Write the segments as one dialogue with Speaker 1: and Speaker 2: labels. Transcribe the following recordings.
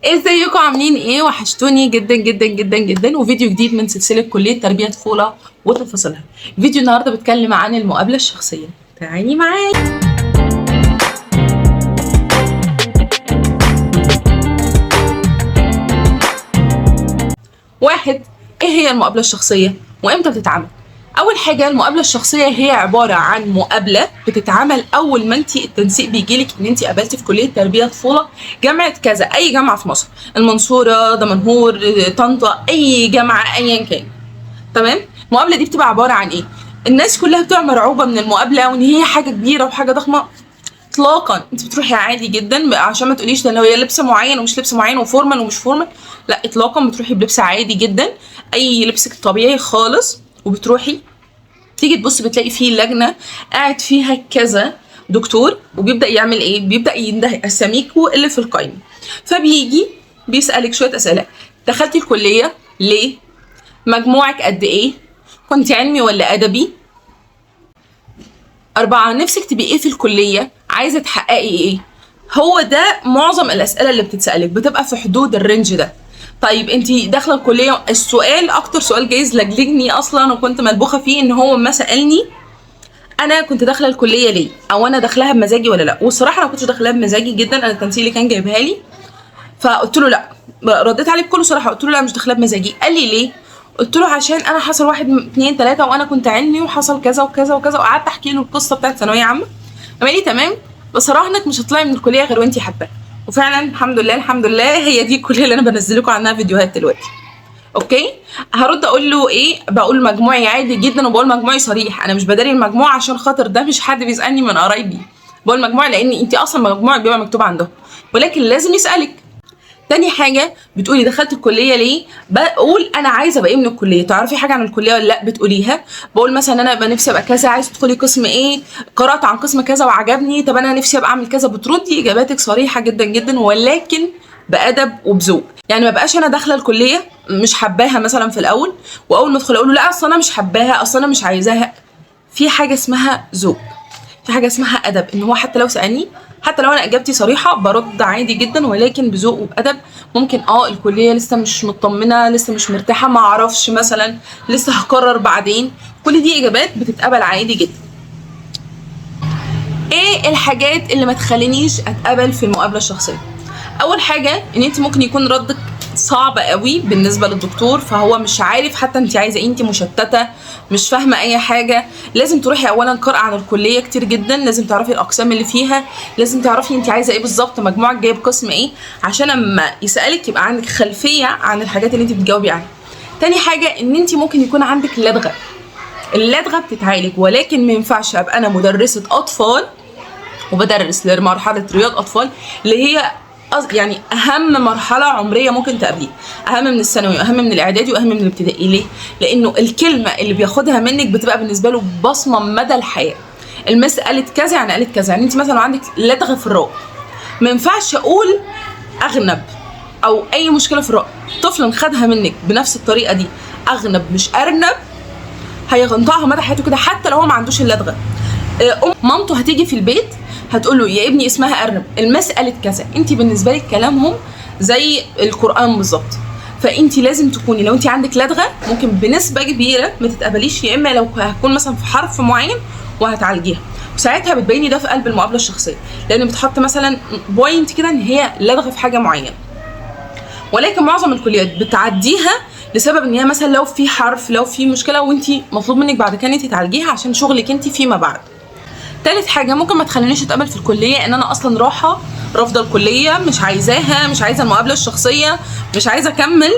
Speaker 1: ازيكم عاملين ايه؟ وحشتوني جدا جدا جدا جدا. وفيديو جديد من سلسلة كليه تربيه طفولة وتفاصيلها. فيديو النهارده بيتكلم عن المقابلة الشخصية. تعالي معايا. واحد، ايه هي المقابلة الشخصية وامتى بتتعمل؟ اول حاجة، المقابلة الشخصية هي عبارة عن مقابله بتتعمل اول ما انت التنسيق بيجيلك ان انت قابلتي في كليه تربيه طفولة جامعه كذا، اي جامعه في مصر، المنصورة، دمنهور، طنطا، اي جامعه ايا كان. تمام؟ المقابلة دي بتبقى عبارة عن ايه؟ الناس كلها بتبقى مرعوبه من المقابلة وان هي حاجة كبيرة وحاجه ضخمة. اطلاقا، انت بتروحي عادي جدا، عشان ما تقوليش ده لو هي لبس معين ومش لبس معين و formal ومش formal، لا اطلاقا، بتروحي بلبس عادي جدا، اي لبسك طبيعي خالص. وبتروحي تيجي تبص بتلاقي فيه لجنة قاعد فيها كذا دكتور، وبيبدا يعمل ايه؟ بيبدا ينده اساميكوا اللي في القايمة، فبيجي بيسالك شوية اسئلة. دخلتي الكلية ليه؟ مجموعك قد ايه؟ كنت علمي ولا ادبي؟ 4، نفسك تبقي ايه في الكلية؟ عايزه تحققي ايه؟ هو ده معظم الاسئلة اللي بتتسالك، بتبقى في حدود ال range ده. طيب انت داخله الكلية، السؤال اكتر سؤال جايز لجلجني اصلا وكنت ملبوخه فيه، ان هو ما سالني انا كنت داخله الكلية ليه، او انا داخلها بمزاجي ولا لا. والصراحة انا ما كنتش داخلها بمزاجي جدا، انا التنسيق اللي كان جايبها لي، فقلت له لا، رديت عليه بكل صراحة، قلت له لا مش داخلها بمزاجي. قال لي ليه؟ قلت له عشان انا حصل 1 2 3 وانا كنت علمي وحصل كذا وكذا وكذا، وقعدت احكي له القصة بتاعت ثانوية عامة. قال لي تمام، بس راهنك مش هتطلعي من الكلية غير وانت حباها. وفعلا الحمد لله الحمد لله هي دي الكلية اللي انا بنزل لكم عنها فيديوهات دلوقتي. okay، هرد اقول له ايه؟ بقول مجموعي عادي جدا، وبقول مجموعي صريح، انا مش بداري المجموع عشان خاطر ده مش حد بيسالني من قرايبي، بقول مجموعي لان انت اصلا مجموعك بيبقى مكتوب عندهم، ولكن لازم يسالك. تاني حاجة بتقولي دخلت الكلية ليه؟ بقول انا عايزه ابقى ايه من الكلية، تعرفي حاجة عن الكلية ولا لا؟ بتقوليها. بقول مثلا انا ابقى نفسي ابقى كذا، عايزه تدخلي قسم ايه؟ قرات عن قسم كذا وعجبني، طب انا نفسي ابقى اعمل كذا. بتردي اجاباتك صريحه جدا جدا، ولكن بادب وبذوق. يعني ما بقاش انا داخله الكلية مش حباها مثلا في الاول، واول ما ادخل اقول له لا اصل انا مش حباها، اصل انا مش عايزاها. في حاجة اسمها ذوق، في حاجة اسمها ادب، ان هو حتى لو سالني، حتى لو انا اجابتي صريحه برد عادي جدا، ولكن بذوق وبادب. ممكن الكلية لسه مش مطمنه، لسه مش مرتاحة، ما اعرفش مثلا، لسه هقرر بعدين. كل دي اجابات بتتقبل عادي جدا. ايه الحاجات اللي ما تخلينيش اتقبل في المقابلة الشخصية؟ اول حاجة ان انت ممكن يكون ردك صعب قوي بالنسبة للدكتور، فهو مش عارف حتى انت عايزه ايه، انت مشتتة مش فاهمه اي حاجة. لازم تروحي اولا قراءة عن الكلية كتير جدا، لازم تعرفي الاقسام اللي فيها، لازم تعرفي انت عايزه ايه بالظبط، مجموعك جايب قسم ايه، عشان اما يسالك يبقى عندك خلفية عن الحاجات اللي انت بتجاوبي عنها. تاني حاجة ان انت ممكن يكون عندك لدغه، اللدغه بتتعالج، ولكن ما ينفعش ابقى انا مدرسه اطفال وبدرس لمرحلة رياض اطفال اللي هي يعني اهم مرحلة عمرية ممكن تقابليها، اهم من الثانوي واهم من الاعدادي واهم من الابتدائي. ليه؟ لانه الكلمة اللي بياخدها منك بتبقى بالنسبة له بصمة مدى الحياة. المس قالت كذا يعني قالت كذا. يعني انت مثلا عندك لدغه في الراء، ما ينفعش اقول اغنب او اي مشكلة في الراء. طفل خدها منك بنفس الطريقة دي، اغنب مش ارنب، هينطقها مدى حياته كده حتى لو هو ما عندوش اللدغه. مامته هتيجي في البيت هتقول له يا ابني اسمها ارنب، المس قالت كذا. انت بالنسبة لك كلامهم زي القران بالظبط. فانت لازم تكوني لو انت عندك لدغه ممكن بنسبة كبيرة ما تتقبليش، يا اما لو هتكون مثلا في حرف معين وهتعالجيها، وساعتها بتبيني ده في قلب المقابلة الشخصية، لان بتحط مثلا point كده ان هي لدغه في حاجة معينة. ولكن معظم الكليات بتعديها لسبب ان هي مثلا لو في حرف، لو في مشكلة، وانت مطلوب منك بعد كده ان انت تعالجيها عشان شغلك انت فيما بعد. تالت حاجة ممكن ما تخلينيش اتقبل في الكلية، ان انا اصلا راحة رافضه الكلية، مش عايزاها، مش عايزه المقابلة الشخصية، مش عايزه اكمل،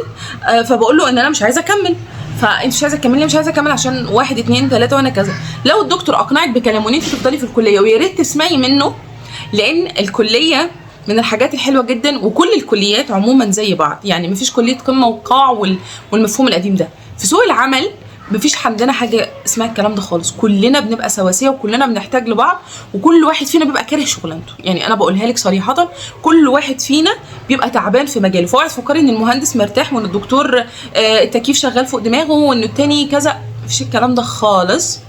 Speaker 1: فبقول له ان انا مش عايزه اكمل. فانت مش عايزه تكملي، مش عايزه اكمل عشان 1 2 3 وانا كذا. لو الدكتور اقنعك بكلامه ان انت تفضلي في الكلية، ويا ريت تسمعي منه، لان الكلية من الحاجات الحلوة جدا، وكل الكليات عموما زي بعض، يعني مفيش كليه قمة وقاع والمفهوم القديم ده. في سوق العمل مفيش عندنا حاجة اسمها الكلام ده خالص، كلنا بنبقى سواسية وكلنا بنحتاج لبعض، وكل واحد فينا بيبقى كاره شغلانته. يعني انا بقولها لك صريحه، كل واحد فينا بيبقى تعبان في مجاله. فاوعي تفكري ان المهندس مرتاح وان الدكتور التكييف شغال فوق دماغه وان التاني كذا، مفيش الكلام ده خالص.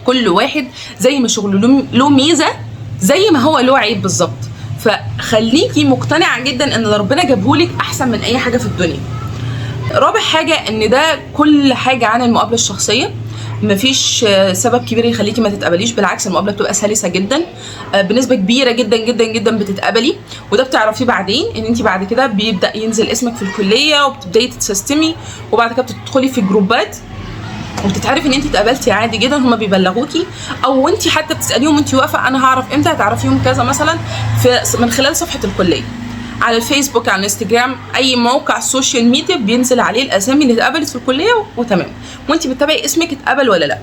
Speaker 1: كل واحد زي ما شغله له ميزة زي ما هو له عيب بالظبط. فخليكي مقتنعة جدا ان ربنا جابهولك احسن من اي حاجة في الدنيا. رابع حاجة، ان ده كل حاجة عن المقابلة الشخصية. مفيش سبب كبير يخليكي ما تتقبليش، بالعكس المقابلة بتبقى سلسه جدا، بنسبة كبيرة جدا جدا جدا بتتقبلي. وده بتعرفيه بعدين، ان انت بعد كده بيبدا ينزل اسمك في الكلية وبتبداي تتسيستمي، وبعد كده بتدخلي في جروبات وبتتعرفي ان انت اتقبلتي عادي جدا. هما بيبلغوكي او انت حتى بتساليهم وانت واقفة انا هعرف امتى، هتعرفي يوم كذا مثلا في من خلال صفحة الكلية على الفيسبوك، على الانستجرام، اي موقع social media بينزل عليه الاسامي اللي اتقبلت في الكلية وتمام، وانت بتتابعي اسمك اتقبل ولا لا.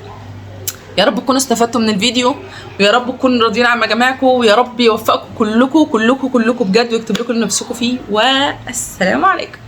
Speaker 1: يا رب تكونوا استفدتوا من الفيديو، ويا رب تكونوا راضيين عن مجاميعكم، ويا رب يوفقكم كلكم كلكم كلكم بجد، ويكتب لكم اللي نفسكم فيه. والسلام عليكم.